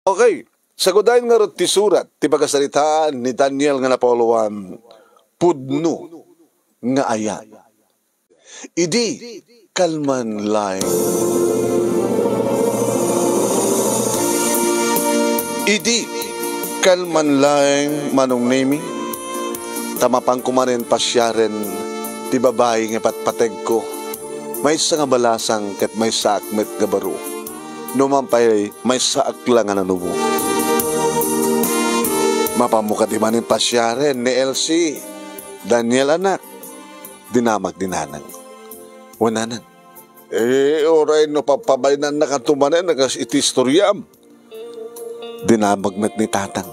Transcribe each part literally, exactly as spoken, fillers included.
Okay, sagudayen ngarud ti surat ti pagasaritaan ni Daniel nga napauluan, Pudno nga Ayat. Idi kalman laeng. Idi kalman laeng, Manong Nemi, ta mapanko manen pasiaren ti babai nga patpategko. Maysa nga balasang ket maysaak met nga baro. No man pay, maysaak la nga nanubo. Mapanmo kadi manen pasiaren ni Elsie, Daniel, anak? Dinamag ni Nanang. Wen, Nanang. Eh, uray no papabainannakato manen a kas iti istoriam. Dinamag met ni Tatang.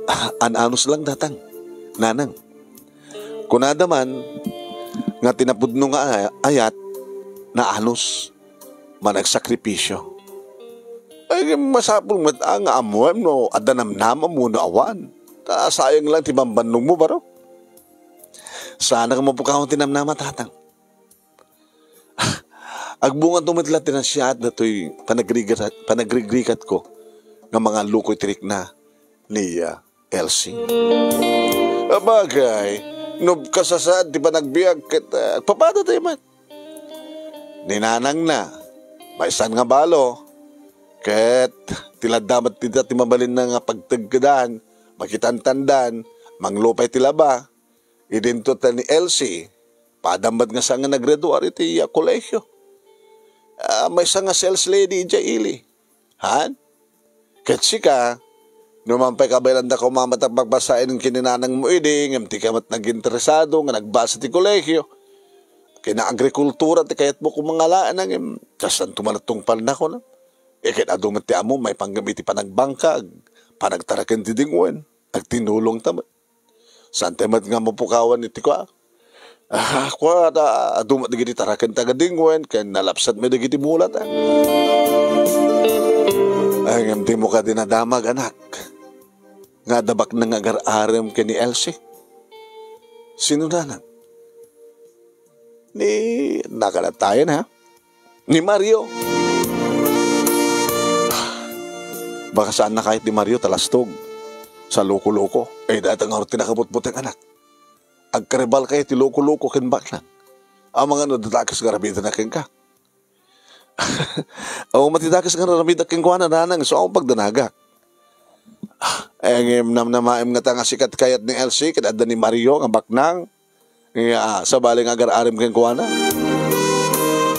Ah, an-anus lang, Tatang. Nanang. Kunada man nga ti napudno nga ay-, ayat, naanus, managsakripisio. Ay, masapul met a nga ammoem no adda namnamam wenno awan. Ta sayang lang ti bambannogmo, baro. Saanak a mapukawan ti namnama, Tatang. Agbungato met la ti nasiaat datoy panagrigat-, panagrigrikatko nga mangallukoy ti rikna ni, ah, Elsie. Apagay, no kasasaad ti panagbiag ket, ah, agpapadatayo met. Ni Nanangna, maysan nga balo, ket ti ladda met dita ti mabalinna nga pagteggedan, makitantandan, manglupay ti laba. Idinto ta ni Elsie, padam met nga saan nga naggraduar iti, ah, kolehio. Ah, maysa nga sales lady idiay ili. Han? Ket sika, no man pay kabaelanda koma met a pagbasaen ken ni nanangmo idi, ngem dika met naginteresado nga nagbasa ti kolehio. Ken agrikultura ti kayatmo koma nga alaen, ngem kasanto man a tungpalna, kunam. Iket adu met ti ammom maipanggep iti panagbangkag, panagtaraken ti dingwen, agtinulongta met. Saantayo met nga mapukawan iti kua. Ah, kua, ta, adu met dagiti tarakenta nga dingwen, ken nalapsat met dagiti mulat, ah. Ay, ngem dimo kadi nadamag, anak, nga adda baknang nga agar-arem ken ni Elsie. Sino, Nanang? Ni, nakanatayan, ha? Ni Mario. Baka saanna kayat ni Mario ta lastog sa loko-loko. Eh, dayta ngarud ti nakabutbuteng, anak. Agkaribal kayat ti loko-loko ken baknang. Amangan no dadakes nga aramidna kenka. Awan met ti dakes nga aramidna kenkuana, nanang, isu a pagdanagak. Eh, ngem namnamaem ngata nga sika ti kayat ni Elsie ket adda ni Mario nga baknang. Nga, ah, sabali nga agar-arem kenkuana.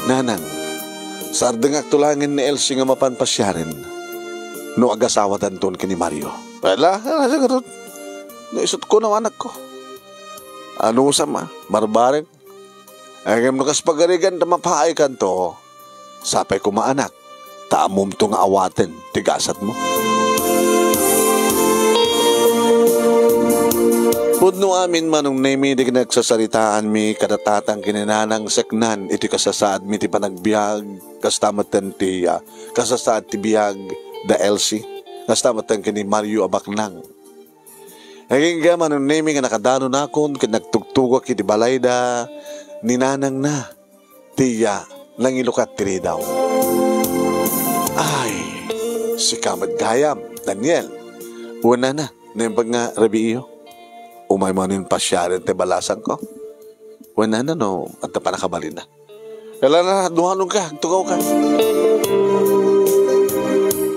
Nanang, sardengakto laengen ni Elsie nga mapan pasiaren no agasawatanton ken ni Mario. Wala, wala siguro. No isut ko no anakko. Anusam, ah, barbareng. Ay, ngem no kas pagarigan ta mapaaykanto, sapay koma, anak, ta ammomto nga awaten ti gasatmo. Pudno amin, Manong Nemi, dagiti nagsasaritaanmi kada tatang ken ni nanang seknan iti kasasaadmi ti panagbiag, kasta metten ti, ah, kasasaad ti biag da Elsie, kasta metten ken ni Mario a baknang. Agingga, Manong Nemi, nga nakadanonakon ket nagtugtugak iti balayda ni nanangna ti, ah, nangilukat ti ridaw. Ay, sika met gayam, Daniel. Wen nana, naimbag nga rabiiyo. Umay manen pasiaren ti balasangko. Wen nana no adda pannakabalinna. Kailangan duhanonka, agtugawka.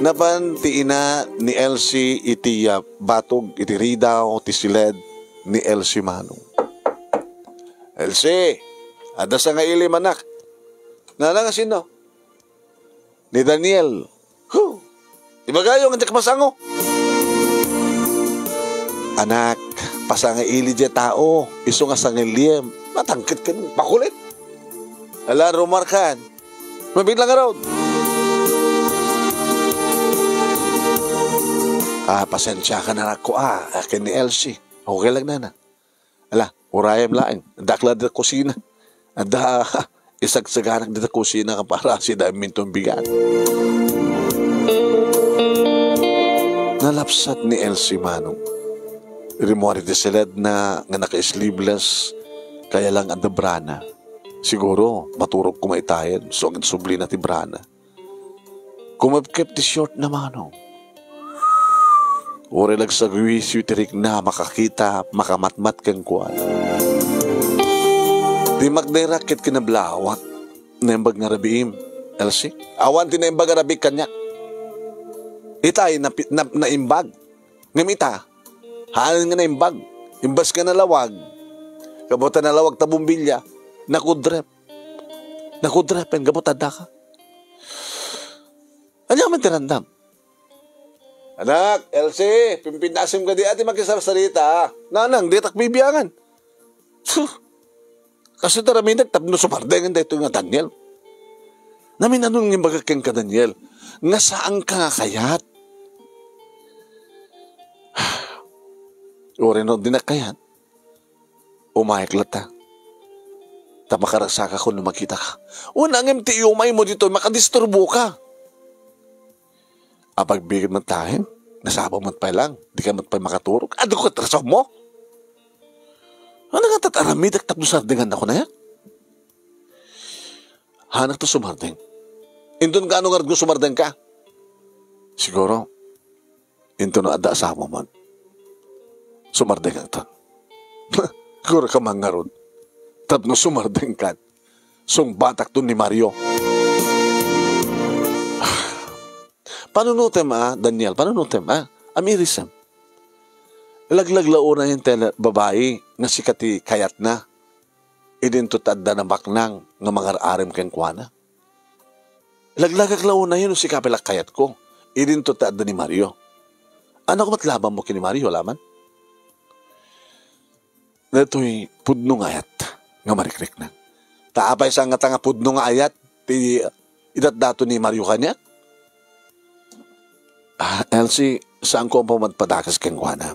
Napan ti ina ni Elsie iti, ah, batog iti ridaw ti siled ni Elsie Manong. Elsie, adda sangaili, anak. Nanang, a sino? Ni Daniel. Huh! Ibagayo nga diak masango. Anak, pasangaili diay tao, isu nga sangiliem, matangket ken makulit. Ala, rumarkan. Mabiit lang ngarud. Ah, pasensiakan, anakko, ah, akin ni Elsie. Okay lang, nana. Ala, urayem laeng. Adda la da kusina. Adda, isagsaganak dita kusina nga para sida minton bigat. Nalapsat ni Elsie Manong. Rimmuar iti siledna nga naka-sleeveless, kaya lang adda brana. Siguro, maturog koma itayen, so, agsublina ti brana. Kumepkep ti short na manong. Uray nagsaguisyo ti rikna, makakita, makamatmat kenkuana. Di magdayrak ket kinablawat. Naimbag nga rabiim, Elsie. Awan ti naimbag a rabiik kaniak. Itay, napi-, na-, naimbag. Ngem ita, haan nga naimbag. Imbes nga nalawag, gapu ta nalawag ta bumbilya, nakudrep. Nakudrep, ken gapu ta addaka. Ania man ti randam? Anak, Elsie, pimpinnasim kadi a ti makisarsarita. Nanang, ditak bibiangan. Huh. Kastoy ti aramidek tapno sumardengen daytoy nga Daniel. Naminanon nga imbagak kenka, Daniel, nga saanka nga kayat. Uray no dinak kayat, umayak latta. Ta makaragsakak no makitaka. Wen, ngem ti iumaymo ditoy, makadisturboka. Apagbigin met tayen, nasapa met pay lang, dika met pay makaturog. Adu ket rason mo? Ania nga tat-aramidek tapno sardengannak kaniak? Haanak ta sumardeng. Inton kaano ngarud nga sumardengka? Siguro, inton no adda asawa man, sumardengakton. Aguray ka man ngarud tapno sumardengkan. Sungbatakton ni Mario. Panunutem a, Daniel, panunutem a, amirisem. Laglaglaonayen ti babai nga sika ti kayatna. Idinto ti adda ni Baknang nga mangar-arem kenkuana. Laglagak laonayen no sika pay la kayatko. Idinto ti adda ni Mario. Ania met labanmo ken ni Mario, laman? Daytoy pudno nga ayat nga marikriknang. Ta apay sa nga ta nga pudno nga ayat ti idatdato ni Mario kaniak? Ah, Elsie, saanko a madpadakes kenkuana.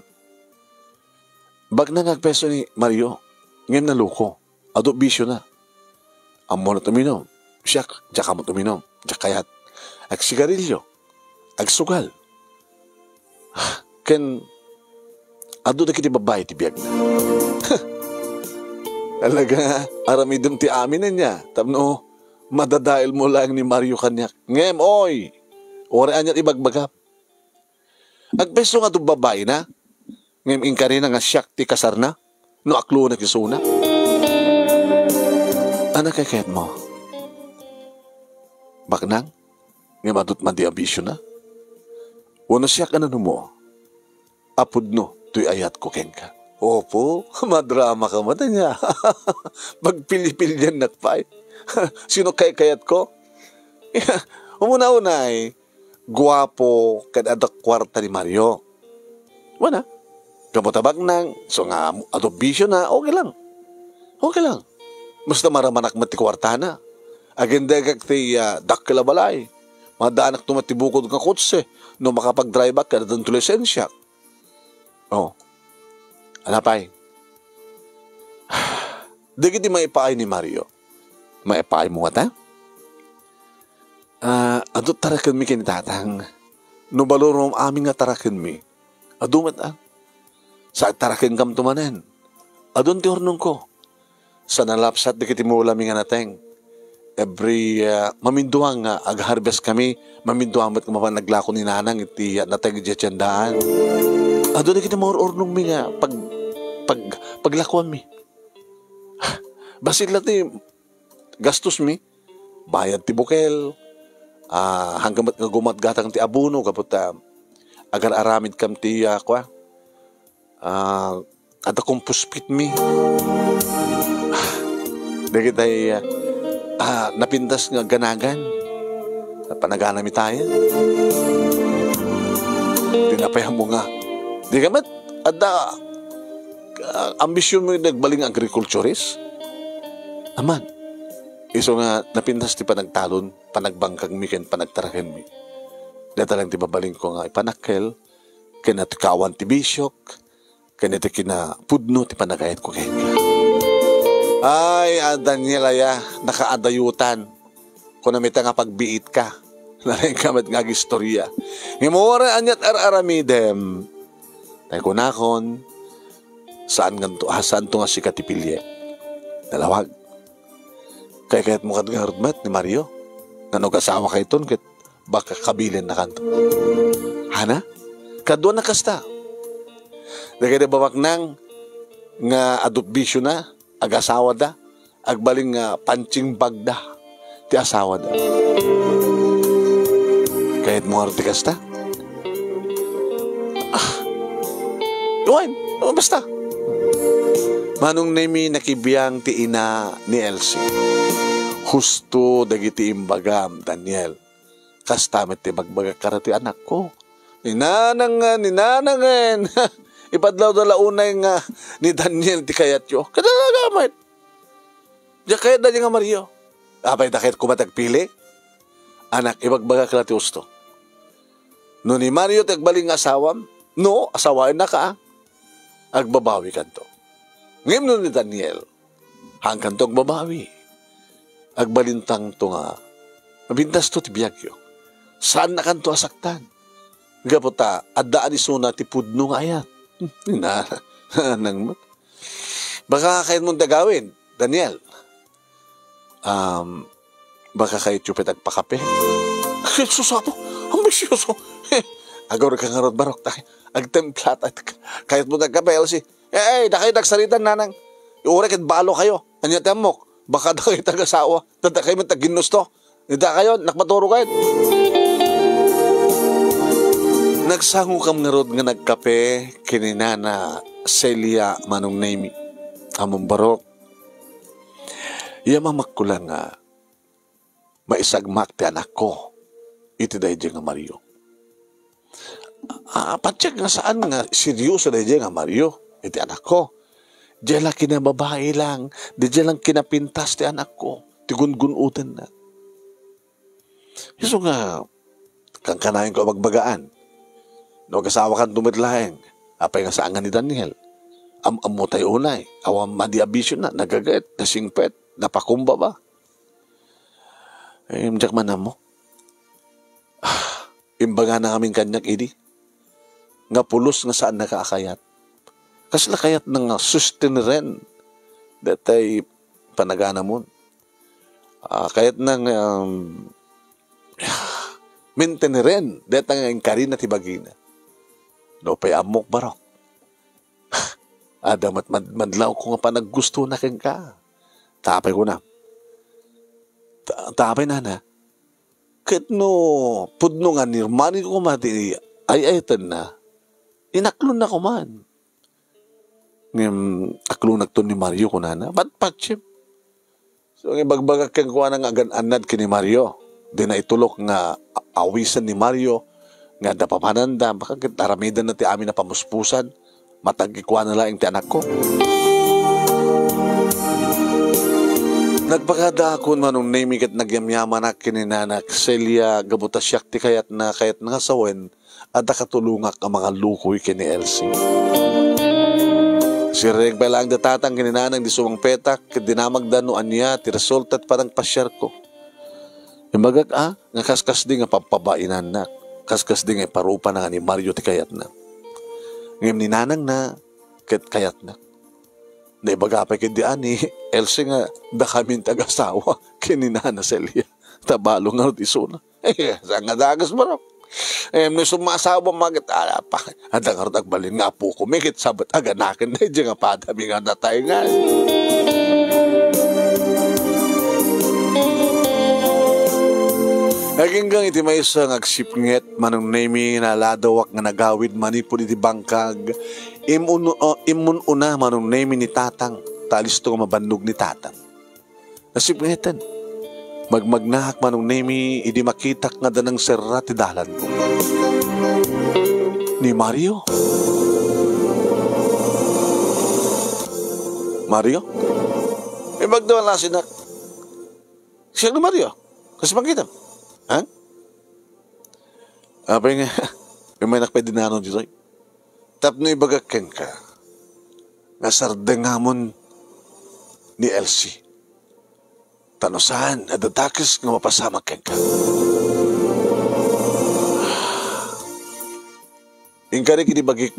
Baknang nga agpeso ni Mario, ngem naloko. Adu bisiona. Ammona ti uminum. Siak, diak ammo ti uminum. Diak kayat. Agsigarilio. Agsugal. Ken adu dagiti babbai ti biagna. Talaga, aramidem ti amin ania, tapno madadaelmo laeng ni Mario kaniak. Ngem, oy, uray aniat ibagbagam. Agpeso nga adu babbaina, ngem inkarina nga siak ti kasarna, no akloenak isuna. Ania kaykayatmo? Baknang, ngem adu met madi a bisiona? Wenno siak a nanumo a pudno toy ayatko kenka? Opo, madramaka met ania. Pagpilipiliannak pay. Sino kaykayatko? Umuna unay, guapo ken adda kuarta ni Mario. Wen a, gapu ta Baknang, isu nga adu bisiona, okay lang. Okay lang. Basta maramanak met ti kuartana. Agindegak ti, ah, dakkel a balay. Madaanakto met ti bukod nga kotse no makapagdriveak ket addanto lisensiak. Oh. Ania pay? Dagiti maipaay ni Mario. Maipaaymo ngata? Ah, adu tarakenmi ken ni Tatang. No balorem amin nga tarakenmi, adu met a. Sa agtarakenkamto manen, adun ti urnongko. Sa nalapsat dagiti mulami nga nateng, every, ah, maminduang nga agharvestkami, maminduang met nga mapan naglako ni Nanang iti, ah, nateng iti tiendaan. Adu dagiti maur-urnongmi nga pag-, pag-, paglakuanmi. Bassit la ti gastosmi, bayad ti bukel, ah, hanggang met nga gumatgatang ti abono gapu ta agar-aramidkam ti, ah, kua, ah, adda compost pitmi. Dagitay, ah, napintas nga ganagan. Panaganami tayen. Di napayammo nga. Dika met, adda, ah, ambisionmo nga agbalin nga agriculturist? Aman, isu nga napintas ti panagtalon, panagbangkagmi ken panagtarakenmi. Dayta lang ti mabalinko nga ipanakkel, ken iti kaawan ti bisiok, ken iti kinapudno ti panagayatko kenka. Ay, a Daniel aya, nakaadayotan. Kunam ita nga pagbiitka. Nalengka met nga agistoria. Ngem uray aniat ar-aramidem. Tay kunakon, saan nganto, ah, saanto nga sika ti pilie. Nalawag. Kaykayatmo kad ngarud met ni Mario. Ngano agasawakayton ket baka kabilinnakanto. Hana? Kaduana kasta. Dagiti babaknang nga adu bisiona, agasawada, agbalin nga punching bagda ti asawada. Kayatmo ngarud ti kasta? Ah. Wen, basta. Manong Nemi, nakibiang ti ina ni Elsie. Husto dagiti imbagam, Daniel. Kasta met ti ibagbagak kadagiti anakko. Ni nanang, ni nanangen. Ipadlawda la unay nga ni Daniel ti kayatyo. Kada nga met. Diak kayat daydiay nga Mario. Apay, dakay koma ti agpili? Anak, ibagbagak la ti husto. No ni Mario ti agbalin nga asawam, no, asawaennaka, a, agbabawikanto. Ngem no ni Daniel, haankanto agbabawi. Agbalintangto nga mapintasto ti biagyo. Saannakanto a saktan. Gapu ta, adda isuna ti pudno nga ayat. Na, nang, baka kayatmo ti agawid, Daniel. Um, baka kayatyo pay ti agpakape? Jesus, Apo, ambisyoso. Agurka ngarud, Barok, tay. Agtimpla ta. Kayatmo ti agkape, Elsie? Eh, eh, dakayo ti agsarita, nanang. Uray ket balo kayo. Ania ti ammok? Baka dakayo ti agasawa. Dakayo met ti agginnusto. Dakayo, nakmaturo kayo. Nagsangokam ngarud nga nagkape ken ni Nana Celia, Manong Nemi. Ammom, Barok, iyamannak la nga maisagmak ti anakko iti daydiay nga Mario. Ah, patiek nga saan nga serioso daydiay nga Mario iti anakko. Diay la kinababai lang, diay la kinapintas ti anakko, ti gungun-otenna. Isu nga, kankanayon ko a bagbagaan. No agasawakanto met laeng, apay nga saan nga ni Daniel? Am-ammo tayo unay, awan madi a bisiona, nagaget, nasingpet, napakumbaba. Eh, diak man ammo. Ah, imbagana ngamin kaniak idi nga pulos nga saannaka a kayat. Kasla kayatna nga sustiniren daytay panaganamon. Ah, kayatna nga, um, mainteneren dayta nga inkarina ti bagina. No pay ammok, Barok. Adda met mad-, madlawko nga panaggustona kenka. Ta apay, kuna. Ta, ta apay, nana. Ket no pudno nga nirmani koma ti ay-ayatenna, inaklonna koman. Ngem aklonakton ni Mario, kunana. Patpatiem. So, ibagbagak kenkuana nga agan-annad ken ni Mario. Di naitulok nga a-, awisen ni Mario nga adda papananda, baka ket aramidenna ti amin a pamuspusan. Matag ikuana laeng ti anakko. Nagpakadaakon, Manong Nemi, ket nagyamyamanak ken ni Nana Celia gapu ta siak ti kayatna, kayatna nga sawen, adda katulongak a mangallukoy ken ni Elsie. Sirreng pay laeng da tatang ken ni nanang di sumangpetak ket dinamagda no ania ti resulta ti panagpasiarko. Imbagak a, nga kaskasdi nga pampabainannak, kaskasdi nga iparupana nga ni Mario ti kayatna. Ngem ni nanangna ket kayatna. Naibaga pay ketdi a ni Elsie nga dakamin ti agasawa ken ni Nana Celia. Ta balo ngarud isuna. Eh, saan nga dagus, Barok? Eh, no isu nga asawa, maket, ala pa. Adda ngarud agbalin nga apokomi ket sabet aganaken daydiay nga padami nga nataengan. Aginggang iti maysa nga agsipnget, Manong Nemi, naladawak nga nagawid manipud iti bangkag. Imun-, uh, immun-una, Manong Nemi, ni Tatang. Ta alisto nga mabannog ni Tatang. Nasipngeten. Magmagnaak, Manong Nemi, idi makitak nga adda nangserra ti dalanko. Ni Mario. Mario? Imbagda a nasinak. Siak ni Mario. Kas makitam. Ha? Apay nga, may nakpay dinano ditoy. Tapno ibagak kenka, nga sardengamon ni Elsie. Ta no saan, adda dakes nga mapasamak kenka. Inkari ket ibagik,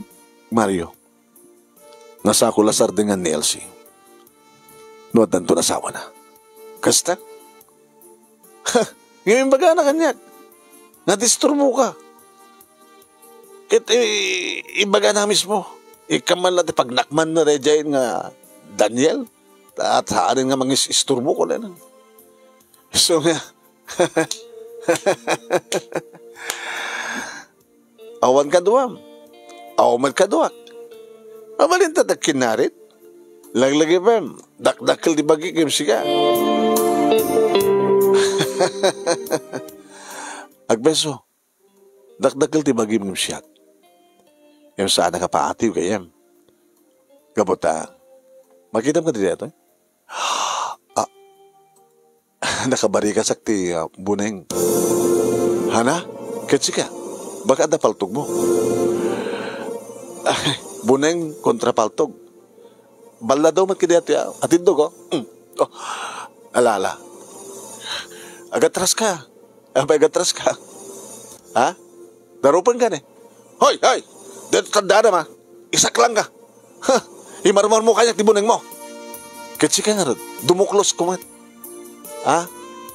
Mario, nga sako la sardengan ni Elsie no addanto asawana. Kasta? Ha! Ngem imbagana kaniak. Nadisturboka. Ket i-, ibagana mismo. Ikkan man la ti pagnakmanna daydiay nga Daniel. Ta-, ta saanen nga mangis-isturbo ko na. So nga, awan kaduam. Awan met kaduak. Mabalinta ta kinarit. Laglagipem, dakdakkel ti bagi ken sika. Agbeso, dakdakkel ti bagim ngem siak. Ngem saan a kapaatiw gayam. Gapu ta, makitam kadi daytoy? Ah, nakabarikasak ti, ah, buneng. Hana? Ket sika? Baka adda paltogmo? Ay, buneng kontra paltog. Balladaw met kadi ati, ah, atindog, oh. Mm. Oh. Ala, ala. Agatras ka. Apay, agatras ka? Ha? Darupen ka ni? Hoy, hoy! Dito tandaan, ma. Isaklang ka. Ha? Imarmarmo kaniak ti buneng mo. Ket sika ngarud, dumuklos ko met. Ha?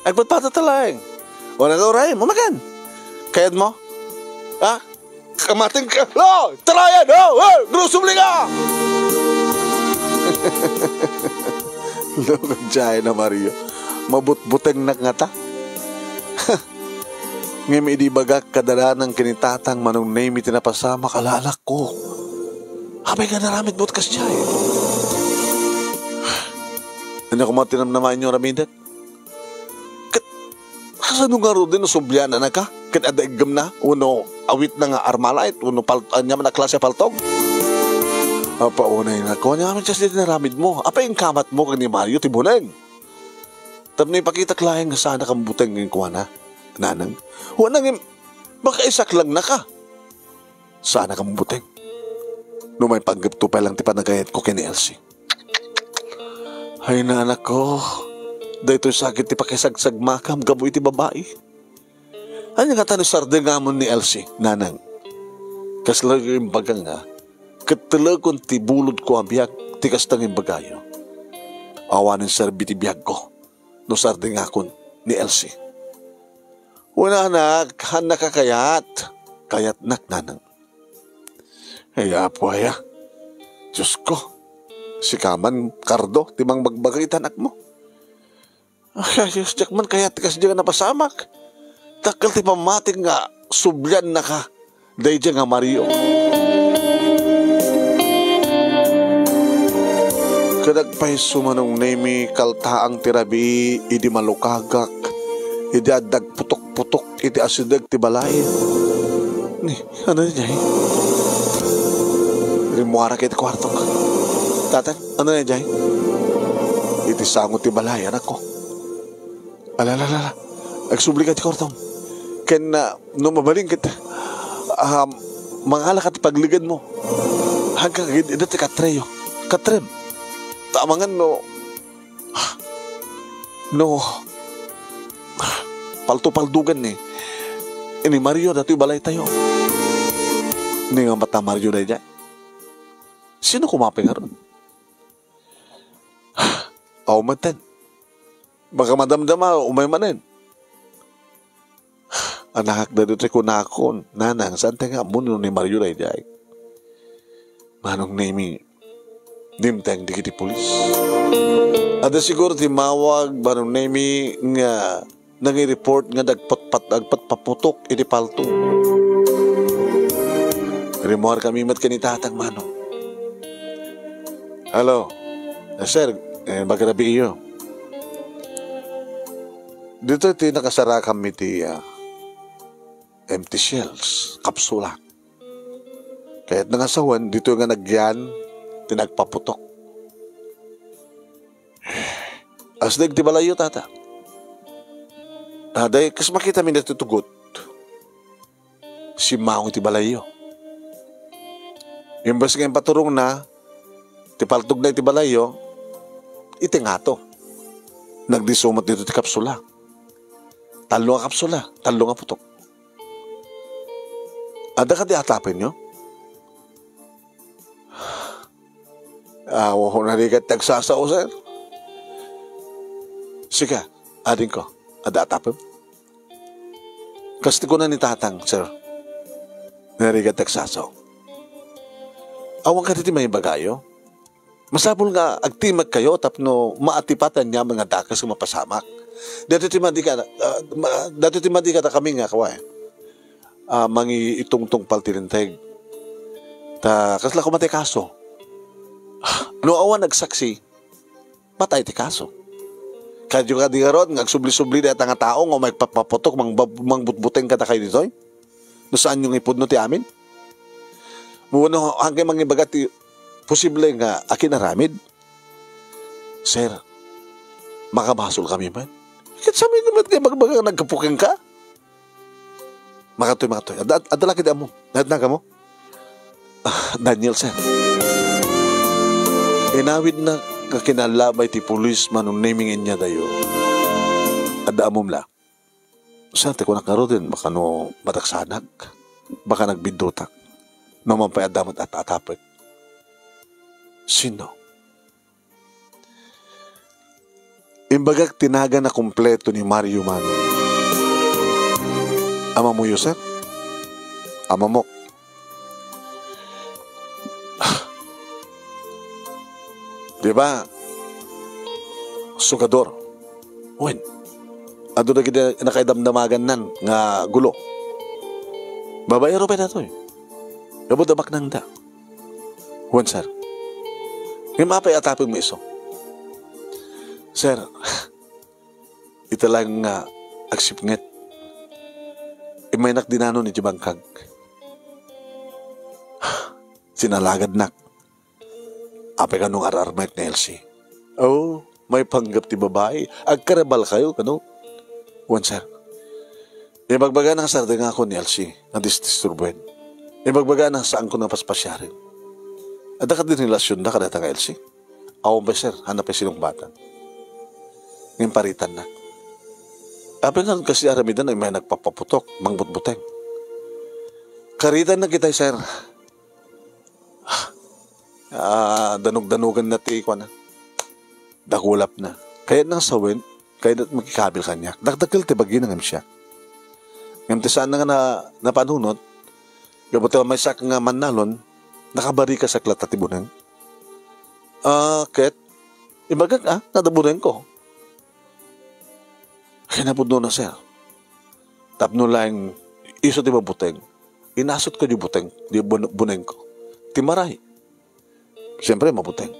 Agpatpatata laeng. Wala ka uray, mamakan. Kayat mo? Ha? Kamating ka. Lo! Tarayan! Oh! Oh! Grusubli ka! Lo, kadiay na, Mario. Mabutbutengnak ngata. Ngem idi ibagak kada nanang ken ni tatang, Manong Nemi ti napasamak, ala, anakko. Apay nga naramidmo ti kasdiay? Ania koma ti namnamaenyo aramidek? Ket kasano ngaruden no subliananaka? Ket adda iggemna? Wenno awitna nga Armalite? Wenno pal-, ania man a klase a paltog? Apa, unay nga, kuan nga amin ti naramidmo. Apay inkamatmo ken ni Mario ti buneng? Tapno ipakitak laeng nga saannak a mabuteng kenkuana, nanang. Wen, ngem, baka isaklangnaka. Saannak a mabuteng. No maipanggepto pay lang ti panagayatko ken ni Elsie. Ay, nanakko, daytoy sakit ti pakisagsagmakam gapu iti babai. Ania ngata no sardengamon ni Elsie, nanang? Kasla imbaga nga, ket telekon ti bulodko a biag ti kasta nga imbagayo. Awanen serbi ti biagko no sardengakon ni Elsie. Wen, anak, haannaka kayat? Kayatnak, nanang. Ay, Apo aya. Diosko, sika man, Cardo, ti mangbagbaga iti anakmo. Ay, Dios, diak man kayat ti kasdiay nga napasamak. Dakkel ti pammatik nga subliannaka daydiay nga Mario. Ket agpayso, Manong Nemi, kaltaang ti rabii idi malukagak, idi adda agputok-putok iti asideg ti balay. Ni, ano ni jay? Rimmuarak iti kuartok. Tatang, ano ni jay? Iti sango ti balay, anakko. Ala, ala, ala, ala. Agsubli ka ti kuartom. Ken, ah, no mabalin ket, ah, mangala ka ti paglegedmo. Hangka ket ida ti katreyo. Katrem. Ta amangan no, no, palto-paldogan ni, ni Mario datoy balaytayo. Ni nga mata Mario daydiay. Sino koma pay ngarud? Aw, maten. Baka madamdama, umay manen. Anak, daytoy kunakon, nanang, saan ti nga ammo no ni Mario daydiay? Manong Nemi, dimteng dagiti pulis. Adda siguro timmawag, Manong Nemi, nga nangi-report nga nagpatpat-, nagpatpaputok iti palto. Rimmuarkami met ken ni Tatang, Manong. Hello. Eh, sir, eh, magrabiiyo. Ditoy ti nakasarakanmi ti, ah, empty shells, kapsula. Kayatna nga sawen, ditoy nga nagyan ti nagpaputok. Asideg ti balayyo, tata. Ah, dayta, kas makitami ditoy tugot. Simmaong iti balayyo. Imbes nga impaturongna ti paltogna iti balayyo, iti ngato. Nagdisso met ditoy ti kapsula. Tallo nga kapsula, tallo nga putok. Adda kadi atapenyo? Ah, wala na di ka tagsasao, sir. Sika, adingko, adda atapem? Kas ti kuna ni Tatang, sir, narigat ti agsasaw. Awan kadi ti maibagayo? Masapul nga agtimekkayo tapno maatipat ti aniaman nga dakes nga mapasamak. Daytoy ti madi kada, ah, ma-, daytoy ti madi kadakami nga kaway. Ah, mangiitungtungpal ti linteg. Ta kasla koma ti kaso. No awan agsaksi, patay ti kaso. Kadi kadi ngarud nga agsubli-subli dayta nga tao nga umay papaputok, mangbab-, mangbutbuteng kadakayo ditoy? No saanyo nga ipudno ti amin? Wenno, haankayo mangibaga ti posible nga akinaramid? Sir, makabasolkami met. Ket saanmi met nga ibagbaga nga naggapu kenka? Makatoy, makatoy. Adda, adda la kadi ammo. Nayat na kamo? Ah, Daniel, sir. Inawidnak nga kinallabay ti pulis, Manong Nemy, nga inyadayo. Adda ammom la. Sir, ti kunak ngaruden, baka no madaksanak, baka nagbiddutak. No man pay adda met at-atapek. Sino? Imbagak ti nagan a kompleto ni Mario Manong. Amamoyo, sir? Amamok. Di ba? Sugador. Wen. Adu dagiti nakaidamdamagannan nga gulo. Babaero pay datoy. Gapu ta baknangda. Wen, sir. Ngem apay atapek mo isu? Sir, ita lang nga agsipnget. Imaynak dinanon iti bangkag. Sinalagadnak. Apay kano nga ar-armek ni Elsie? Oh, maipanggep ti babai. Agkarabalkayo, kano? Wen, sir. Ibagbagana nga sardengakon ni Elsie nga disdisturbuen. Ibagbagana nga saanko nga paspasiaren. Adda kadi relasyon da kadata nga Elsie? Awan pay, sir, haanna pay sinungbatan. Ngem paritannak. Apay nga kasi aramiden a immay nagpapaputok, mangbutbuteng. Karitannak itay, sir. Ah, danug-danuganna ti kuana. Dakulapna. Kayatna nga sawen, kayatna makikabil kaniak. Dakdakkel ti bagina ngem siak. Ngem ti saanna nga na-, napanunot, gapu ta maysak nga mannalon, nakabarikas ak latta ti buneng. Ah, ket, ibagak, ah, nga adda bunengko. Kinapudnona, sir. Tapno laeng isu ti mabuteng, inasut ko di buteng, di bun-, bunengko. Ti maray. Siyempre, mabuteng.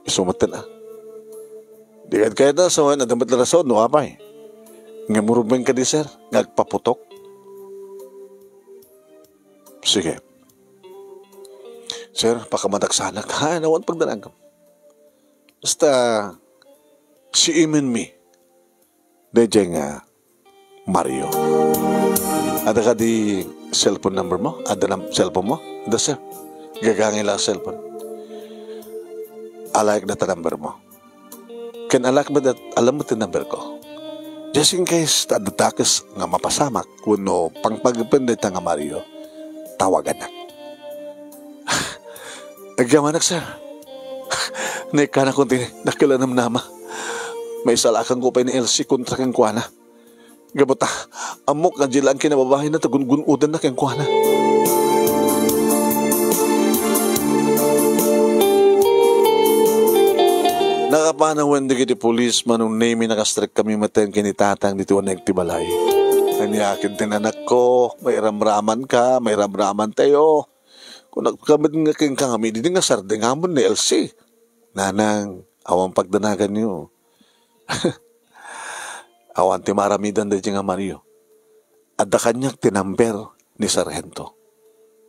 Isu metten, ah. Di kad kayat na, so, adda met la rason, no, apay. Nga murubeng ka di, sir, nga agpaputok. Sige. Sir, pakamadaksanak. Ha, nawan pagdanagam. Basta, si Imen mi. Dayjay nga Mario. Adda kadi cellphone number mo? Adda nam-, cellphone mo? Adda, sir. Gagangay la cellphone. Alaek data number mo. Ken alaek met dat-, alam mo ti number ko. Just in case, ta adda dakes nga mapasamak, wenno pangpagpen dayta nga Mario, tawaganak. Agyamanak, sir. Naikkanakon ti dakkel a namnama. Maisalakanko pay ni Elsie kontra kenkuana. Gapu ta, ammok nga di lang kinababain na ta gun-udanna kenkuana. Nakapanawen dagiti pulis, Manong Nemy, nakastrek kami metten ken ni Tatang ditoy uneg ti balay. Ania ket ti nanakko, mairamraman ka, mairamraman tayo. Kunak met nga kenka nga amidi nga sardengamon ni Elsie. Nanang, awan pagdanaganyo. Awan ti maaramidan dayjay nga Mario. Adda kaniak ti number ni Sargento.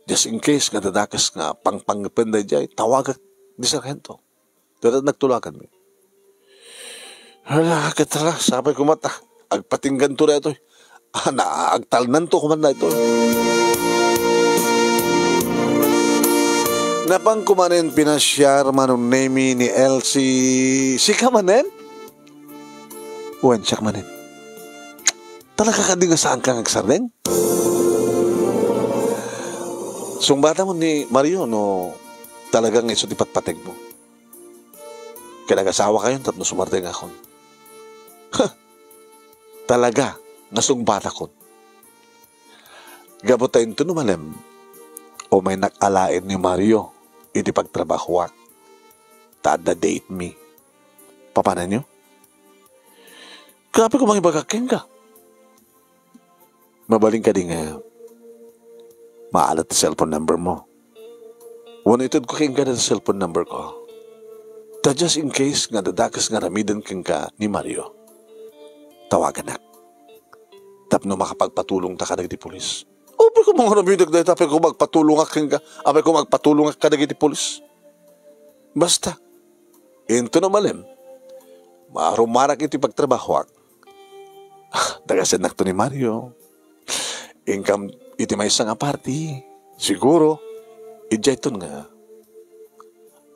Just in case nga dadakes nga pangpangpen dayjay, tawagak ni Sargento. Dada nagtulaganmi. Hala, ket tara, sapay koma ta agpatingganto daytoy. Ana, agtalnanto koma daytoy. Napan ko manen pinasiar, Manong Nemy, ni Elsie. Sika manen? Wen, siak manen. Talaga kadi nga saanka nga agsardeng? Sungbatam ni Mario no talaga nga isu ti patpategmo. Ket agasawakayon tapno sumardengakon. Huh! Talaga nga sungbatakon. Gapu ta inton umalem, umaynak alaen ni Mario iti pagtrabahoak ta adda date mi. Papananyo? Grabe ko mangibagak kenka. Mabalin kadi nga maalat ti cellphone number mo? Wenno itedko kenka dayta cellphone number ko. Ta just in case nga adda dakes nga aramiden kenka ni Mario, tawaganak tapno makapagpatulongta kadagiti pulis. Apay ko mangaramidek dayta, apay ko magpatulongak kenka, apay ko magpatulongak kadagiti pulis. Basta, inton umalem, marumarak iti pagtrabahoak. Ah, dagasennak to ni Mario. Inkam iti maysa nga party. Siguro, idiayton nga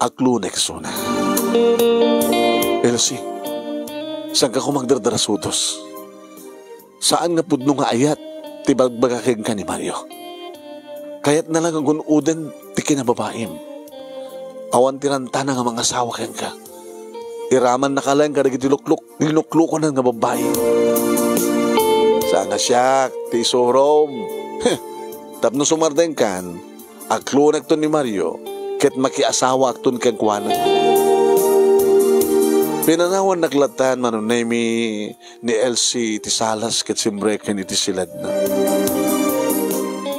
aklunek suna. Elsie, saanka ko magdardarasudos. Saan nga pudno nga ayat ti bagbaga kenka ni Mario. Kayatna lang nga gun-oden ti kinababaim. Awan ti rantana nga mangasawa kenka. Iramannaka laeng kadagiti luklok, linuklokanan nga babbai. Saan nga siak ti isurom. Tapno sumardengkan, aklonekto ni Mario ket makiasawaakton kenkuana. Pinanawannak lattan, Manong Nemy, ni Elsie iti salas ket simreken iti siledna.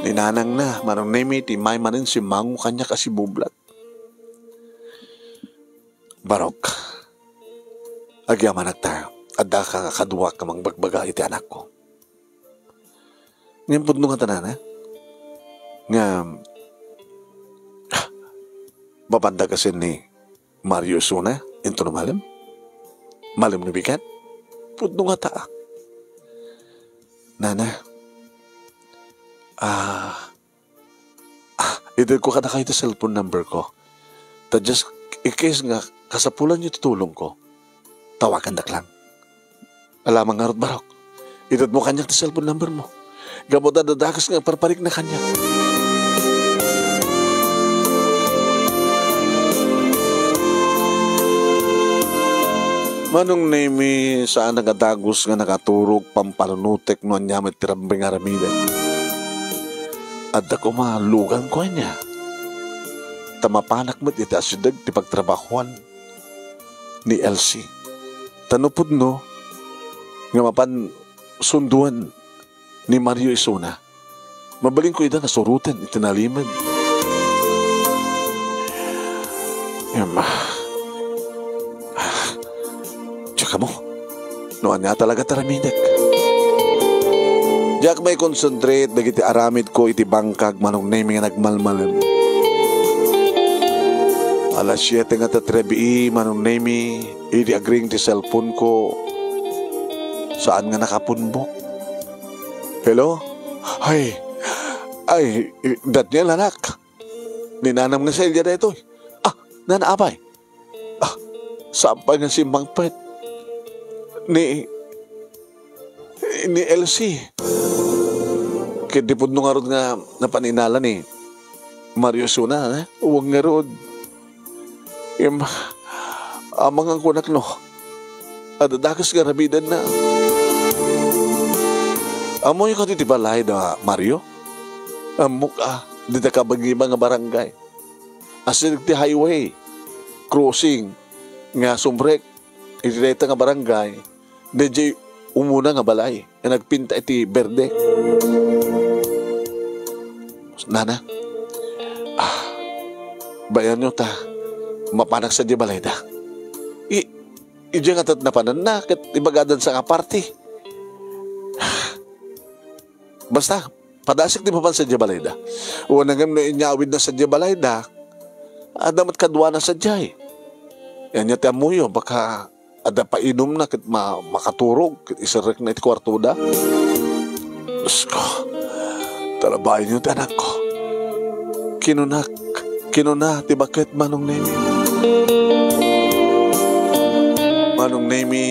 Ni nanangna, Manong Nemy, ti immay manen simmango kaniak a sibublat. Barok, agyamanak ta adda ka kaduak nga mangbagbaga iti anakko. Ngem pudno ngata, nana, nga mapanda kasin ni Mario isuna inton umalem? Malem no bigat? Pudno ngata. Nana, ah, ah, itedko kadakayo ti cellphone number ko. Ta just in case nga kasapulanyo ti tulongko, tawagandak lang. Alamang ngarud, Barok. Itedmo kaniak ti cellphone number mo. Gapu ta adda dakes nga agparparikna kaniak. Manong Nemy, saan nga dagus nga nakaturog pampanunotek no ania met ti rambeng nga aramidek. Adda koma luganko ania. Ta mapanak met iti asideg ti pagtrabahoan ni Elsie. Ta no pudno nga mapan sundoen ni Mario isuna, mabalinko ida nga suroten iti nalimed. Em, ah, diak ammo no ania talaga ti aramidek. Diak maikonsentrate dagiti aramidko iti bangkag, Manong Nemy, nga nagmalmalem. Alas siete nga tatta rabii, Manong Nemy, idi agring ti cellphone ko, saan nga nakapunbok. Hello? Ay, ay, Daniel, anak. Ni nanam nga Celia daytoy. Ah, nana, apay? Ah, saan pay nga simmangpet ni, ni Elsie? Ket di pudno ngarud nga napaninala ni Mario isuna, eh? Wen ngarud. Em, amangan kunak no adda dakes nga aramidenna. Ammoyo kadi ti balay da Mario? Ammok a, dita kabangiba nga barangay. Asideg ti highway crossing nga sumrek iti dayta nga barangay, daydiay umuna nga balay nga nagpinta iti berde. Nana, ah, bayanyo ta mapanak sadiay balayda. I, idiay nga tat napananna ket ibagadan sa nga party. Basta, padasik ti mapan sadiay balayda. Wen ngem no inyawidna sadiay balayda, adda met kaduana sadiay. Ania ti ammoyo, baka adda painumna ket ma-, makaturog ket iserrekna iti kuartoda. Diosko, talabayenyo ti anakko. Kinunak, kinuna ti baket, Manong Nemy. Manong Nemy,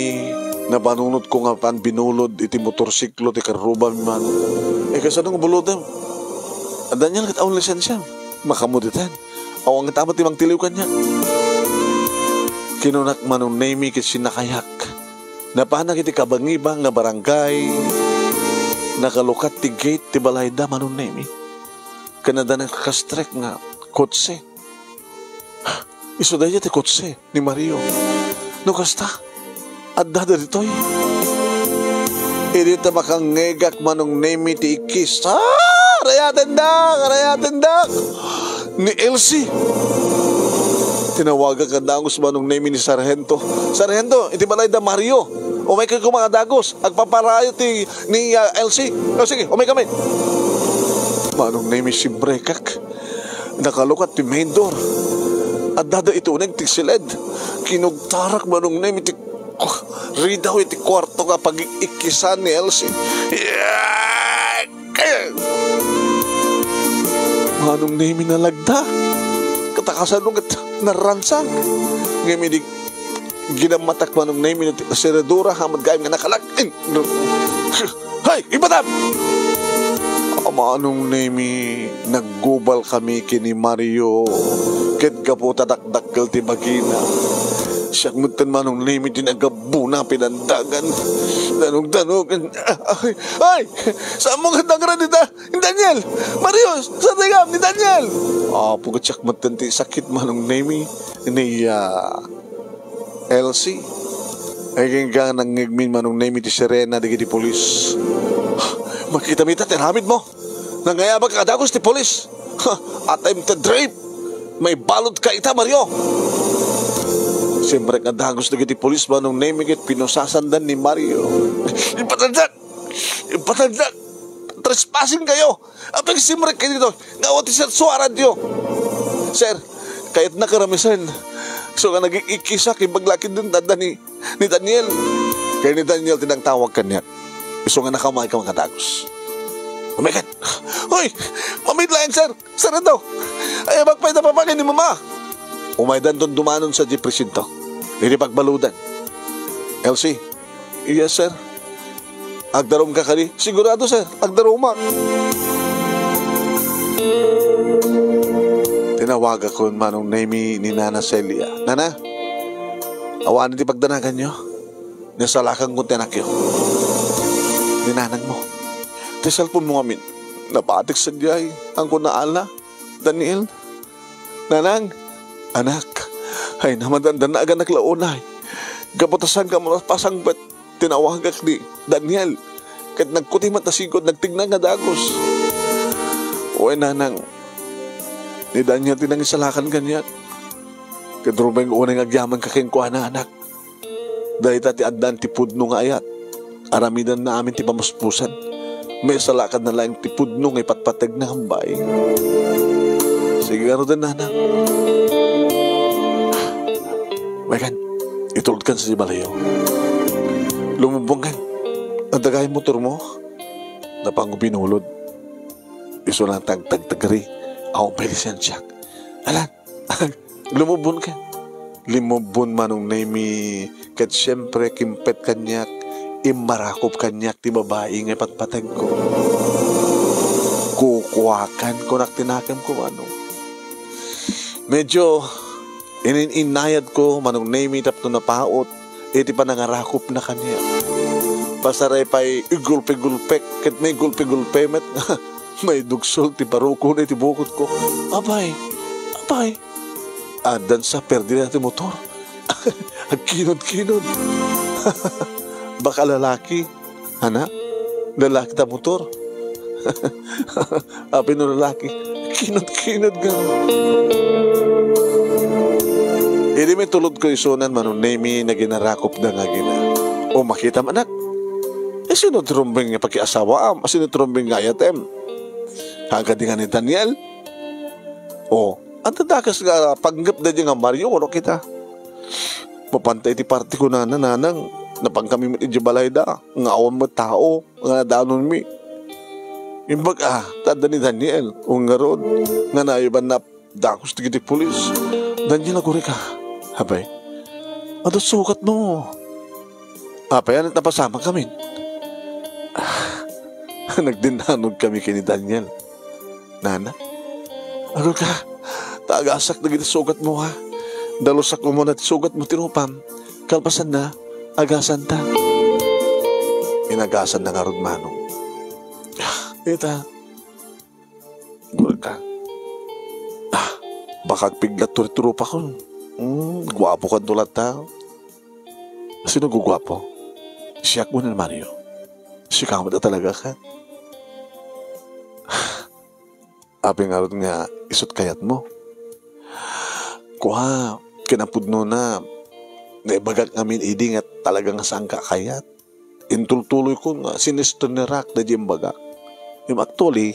nabanunotko nga pan binulod iti motorsiklo ti karrubami, Manong. Eh, kasano nga bulotem? Adda niya ket awan lisensiam. Makamuditen. Awan nga tamat ti mangtiliw kaniak. Kinunak, Manong Nemy, ket sinnakayak. Napanak iti kabangiba nga barangay. nakalukat ti gate ti balayda, Manong Nemi. Ken adda nakastrek nga kotse. Isu dayta ti kotse ni Mario. No kasta, addada ditoy. Idi ta makangngegak, Manong Nemi, ti ikkis. Ah! Arayatendak! Arayatendak! Ni Elsie. Tinawagak nga dagus, Manong Nemi, ni Sarhento. "Sarhento, iti balayda Mario. Umaykayo koma nga dagus. Agpaparayo ti ni, ah, Elsie." "O, sige, umaykami." Manong Nemi, simbrekak. Nakalukat ti main door. Addada iti uneg ti siled. Kinugtarak, Manong Nemi, ti ridaw iti kuarto nga pagikkisan ni Elsie. Manong Nemi, nalagda. Katakasano ket narransang. Ngem idi ginammatak, Manong Nemi, ti seredura, hamad gayam nga nakalak. Hay, ibatam! A, Manong Nemi, naggubalkami ken ni Mario, ket gapu ta dakdakkel ti bagina. Siak metten, Manong Nemi, ti nagabbuna pinandagan. Danogdanog. Ay, ay! Saanmo nga dangra ni Da-, ni Daniel! Mario, saan ti gam ni Daniel? Apo, ket siak metten ti sakit, Manong Nemi, ni, ah, Elsie. Agingga nangngegmin, Manong Nemi, ti sirena dagiti pulis. Makitami ita ti aramidmo. Nangayabak a dagus ti pulis. Ha, attempt to rape. Maibalutka ita, Mario. Simrek a dagus dagiti pulis, Manong Nemi, ket pinusasandan ni Mario. Ipatagdak! Ipatagdak! Trespassing kayo! Apay simrek kayo dito? Nga ti search warrant yo. Sir, kayatna karamisen. So nga nagikikisa, kibaglakid din tanda ni, ni Daniel. Kaya ni Daniel tinangtawag kaniak. Isu nga nakamay ka makadagus. Umikat. Hoy! Mamit laeng, sir! Sir, ito! Ay, abak pay napapangan ni Mama! Umaydan ton dumanon sa di presinto. Iti pagbaludan. Elsie, Yes, sir. Agdarumka kadi? Sigurado, sir. Agdarumak. Tinawagakon, Manong Nemi, ni Nana Celia. Nana, awanen ti pagdanaganyo. Nasalakan ko ti anakyo. Ni nanangmo. Ti cellphone mo ngamin. Nabatik sadiay. Ang ko naala. Daniel. Nanang. Anak. Ay, naman dandan na aganak launay. Kaputasan ka mo pasang bet. Tinawagak ni Daniel, ket nagkuti met a sigud, nagtigna nga dagus. Wen, nanang, ni Daniel ti nangisalakan kaniak. Ket rumbeng unay nga agyamanka kenkuana, anak. Dayta ti addan ti pudno nga ayat. Aramidanna amin ti pamuspusan. Maisalakanna laeng ti pudno nga ipatpategna nga babai. Sige, ngaruden, nanang. Maykan, itulodkan sa di balayo. Lumubbongkan. Adda gayam motormo? Napanko binulod. Isu lang tagtagtagri. Awan pay lisensiak. Alan, lumubbonkan. Limubbon, Manong Nemi, ket siempre, kimpet kaniak, immarakop kaniak ti babai nga ipatpategko. Kukuakan, kunak ti nakemko, Manong. Medyo inin-innayadko, Manong Nemi, tapno napaut iti panangarakopna kaniak. Pasaray pay igulpi-gulpek ket maigulpi-gulpe met nga maidugsol ti parukon iti bukotko. Apay, apay, addan sa perdida ti motor. Agkinod-kinod. Baka lalaki. Anak, lalaki ta motor. Apay no lalaki, kinut-kinut nga. Idi mitulodko isunan, Manong Nemi, naginarakopda nga agina. O, makitam, anak. Asino ti rumbeng nga pakiasawaam? Asino ti rumbeng nga ayatem? Agadi nga ni Daniel? O, adda dakes nga panggep daydi nga Mario, wano kita? Mapanta iti parti ko, nana, nanang, napankami met iti balayda, nga awan met tao nga nadanonmi. Imbag a, ta adda ni Daniel, o ngarud, nga naibanna dagus dagiti pulis. Daniel, agurika. Apay, adda sugatmo. Apay, ania ti napasamak amin? Nagdinnanog kami ken ni Daniel. Nana, agurika, ta agasak dagiti sugatmo, ha? Dalusak umuna ti sugatmo ti rupam. Kalpasanna, agasanta. Inagasanna ngarud, Manong. Ita, Gorka. Ah, baka agpiglat to ti trupakon. Hmm, guapo kanto latta. Sino guguapo? Siak wenno ni Mario? Sika met a talaga ket. Apay ngarud nga isut' kayatmo? Kua, kinapudnona, naibagak ngamin idi nga talaga nga saanka a kayat. Intultuloyko nga sinesternerak daydi imbagak. Ngem actually,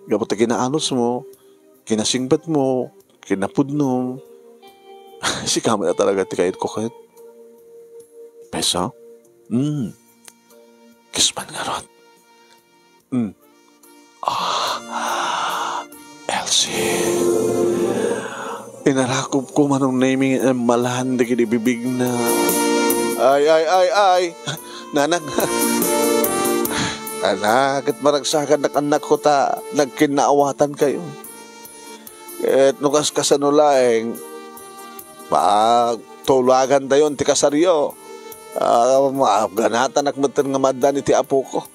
gapu ta kinaanusmo, kinasingpetmo, kinapudnom, sika met a talaga ti kayatko ket. Pesa? Hmm. Kisman ngarud. Hmm. Ah, Elsie. Inarakupko, Manong Nemy, nga immalan dagiti bibigna. Ay, ay, ay, ay. Nanang. Ala, ket maragsakannak, annakko, ta nagkinnaawatankayo. Ket no kaskasano laeng, pagtulagantayon ti kasaryo. Ah, maganatanak metten nga maaddaan iti apoko.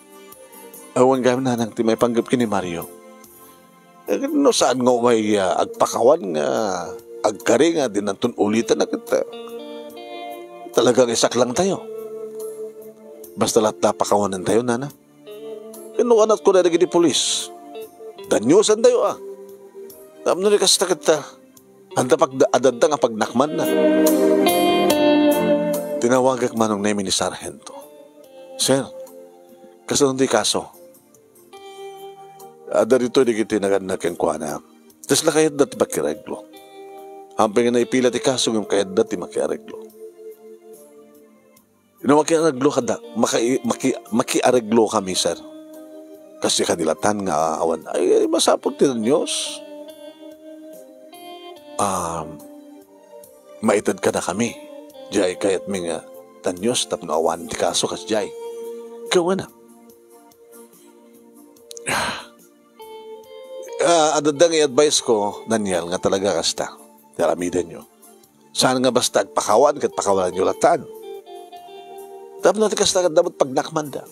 Awan gayam, nanang, ti maipanggep ken ni Mario. Eh, no saan nga umay, ah, agpakawan nga agkari nga dinanton ulitan na ket, ah, talagang isaklangtayo. Basta latta pakawanentayo, nanang. Ken no anatko dagiti pulis, daniosantayo, ah. Tapno ni kasta ket, ah, adda pagda-, adda nga pagnakmanna. Tinawagak, Manong Nemy, ni Sargento. "Sir, kasano ti kaso?" "Adda ditoy dagiti naganna kenkuana. Kasla kayatda ti makiareglo. Apay nga naipila ti kaso ngem kayatda ti makiareglo." No makiareglo kada, maki-, maki-, makiareglo kami, sir. Kas kadi latta nga awan, ay, ay, masapul ti danios. Um, maited kada kami. Diay kayatmi nga danios tapno awan ti kaso kas diay. Kawana. Ah, adda nga i-advise ko, Daniel, nga talaga kasta. Ti aramidenyo. Saan nga basta agpakawan ket pakawananyo lattan. Tapno ti kasta, adda met pagnakmanda.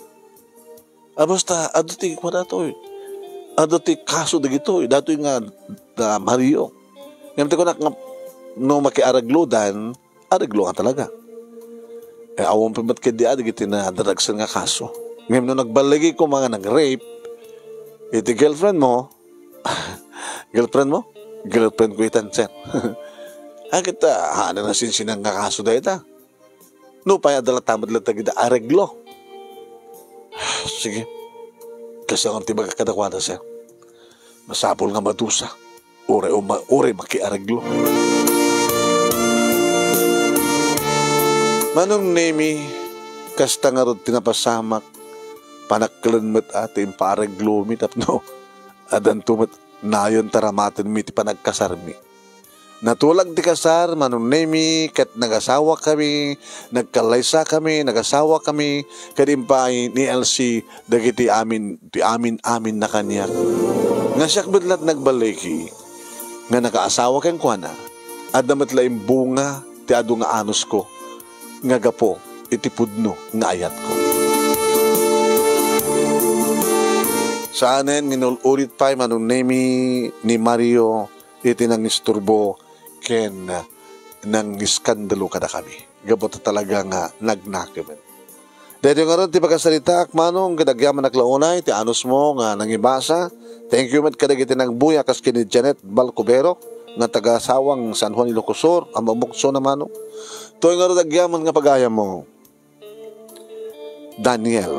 A, basta, adu ti kuana toy. Adu ti kaso dagitoy. Datoy nga, da Mario. Ngem ti kunak nga, no makiareglodan, areglo nga talaga. Eh, awan pay met ketdi a dagiti nadaragsen nga kaso. Ngem no nagballigiko nga nag-rape iti girlfriend mo, girlfriend mo? Girlfriend ko itan, sir. Agit, ah, haan a nasinsinan nga kaso dayta. Nupay adda latta met latta dagiti areglo. Sige. Kasano ti ibagak kadakuada, sir? Masapul nga madusa. Uray uma-, uray makiareglo. Manong Nemy, kasta ngarud ti napasamak, panaklen met a ti impaareglomi tapno addanto met nayon taramatenmi ti panagkasarmi. Natulag ti kasar, Manong Nemy, ket nagasawakami, nagkallaysakami, nagasawakami, ket impay ni Elsie dagiti amin, ti amin-aminna kaniak. Nga siak met la't nagballigi nga nakaasawa kenkuana, adda met la imbunga ti adu nga anusko nga gapu iti pudno nga ayatko. Saanen nga inul-ulit pay, Manong Nemy, ni Mario iti nangisturbo ken nangiskandalo kadakami. Gapu ta talaga nga nagnakemen. Daytoy ngarud ti pakasaritaak, Manong, ket agyamanak la unay ti anusmo nga nangibasa. Thank you met kadagiti nagbuya kas ken ni Janet Balcubero nga taga Sawang, San Juan, Ilocos Sur, a mamukso na, Manong. Toy ngarud agyaman nga pagayammo, Daniel.